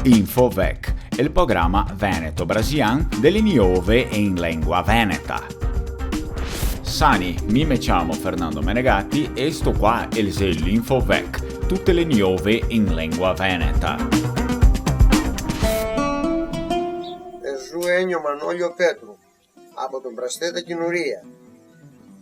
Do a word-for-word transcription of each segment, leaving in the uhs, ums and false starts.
Infovec, el programa veneto-brasilian de le niove in lengua veneta. Sani, mi me ciamo Fernando Menegatti e sto qua el xe l'Infovec, tute le niove in lengua veneta. E su Egno Manolio Petru, apo tu Brasteta Chinoria,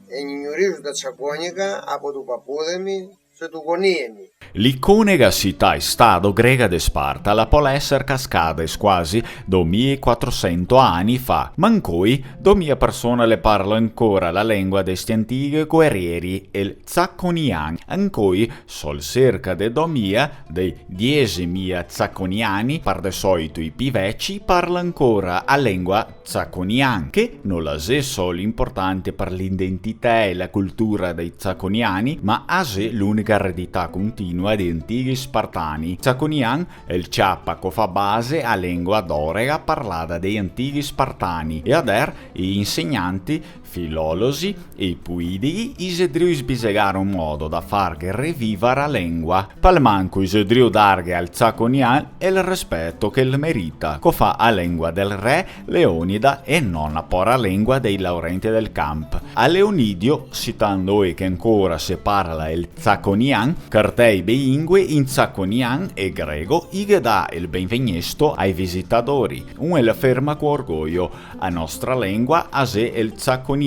e Gnignorixu da Ciaconica, apo tu Papudemi, se tu Coniemi. L'iconega cità-stato grega de Sparta la pol eser cascada squasi domia e quatrosento ani fa, ma ancoi domia persona le parla ancora la lengua de sti antichi guerieri, el zaconian. Ancoi sol serca de domia dei diesemia zaconiani, par de soito i pi veci, parla ancora a lengua zaconian, che no la xe solo importante par l'identità e la cultura dei zaconiani, ma a xe l'unica eredità continua dei antichi spartani. Zaconian el ciapa co fa base a lengua dorega parlada dei antichi spartani, e ader i insegnanti, filologi e puidei i xe drio sbizegar un modo da farghe revivar a lengua. Pal manco i xe drio darghe al zaconian el respeto che el merita, co fa a lengua del re Leonida e no na pora lengua dei Laurenti del Camp. A Leonidio, citandoi che ancora se parla el zaconian, cartei bilingue in zaconian e grego, i ghe dà el benvegnesto ai visitadori. Un el aferma co orgoio: a nostra lengua a xe el zaconian,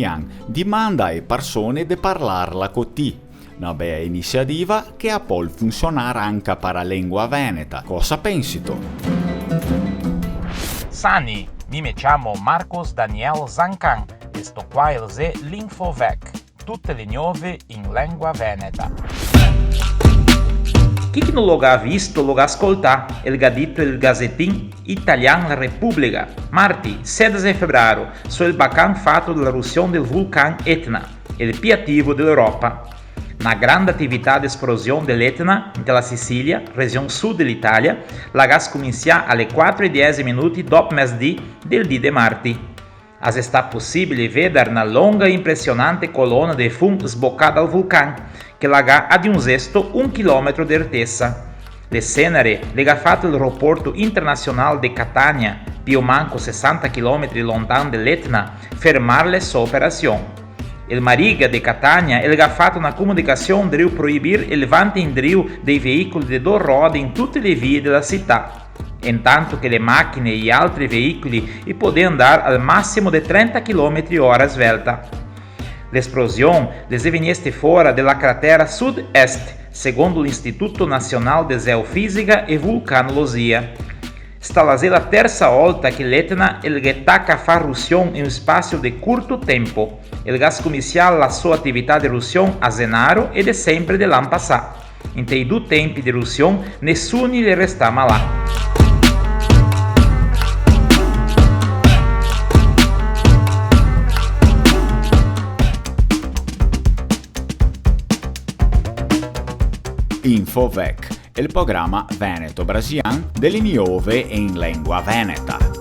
dimanda ae parsone de parlarla co ti. Na bea inisiativa che a pol funsionar anca par a lengua veneta. Cosa pensito? Sani, mi me ciamo Marcos Daniel Zancan e sto qua el xe l'Infovec, tute le niove in lengua veneta. Chi che no lo ga visto, lo ga scoltà, el ga dito el gazetin italian La Repubblica, marti sedese febraro, so el bacan fato de la erusion del vulcan Etna, el pi ativo de l'Europa. Na granda atività de esplosion de l'Etna inte la Sicilia, region sud de l'Italia, la ga scominsià a le quatro e diese minuti dopo mesdì del dì de marti. A xe stà posibile vedar na longa e impresionante colona de fum sbocà dal vulcan, che la ga a de un zesto un chilometro de altesa. Le senare le ga fato el aeroporto internasional de Catania, pì o manco sesanta chilometri lontan de l'Etna, fermar le so operasion. El Mariga de Catania el ga fato na comunicasion drio proibir el vante indrio dei veicoli de do rode in tute le vie de la cità, intanto che le machine e i altri veicoli i pode andar al masimo de trenta chilometri ora a svelta. L'esplosion le xe vegneste fora de la cratera sud-est, secondo l'Istituto Nasional de Geofisica e Vulcanologia. Sta la xe la tersa olta che l'Etna el ghe taca far erusion in un spasio de curto tempo. El ga scominsià la so atività de erusion a zenaro e desenbre de l'an pasà. Inte i du tempi de erusion, nesuni l'è restà malà. Infovec, el programa veneto-brasilian de le niove in lengua veneta.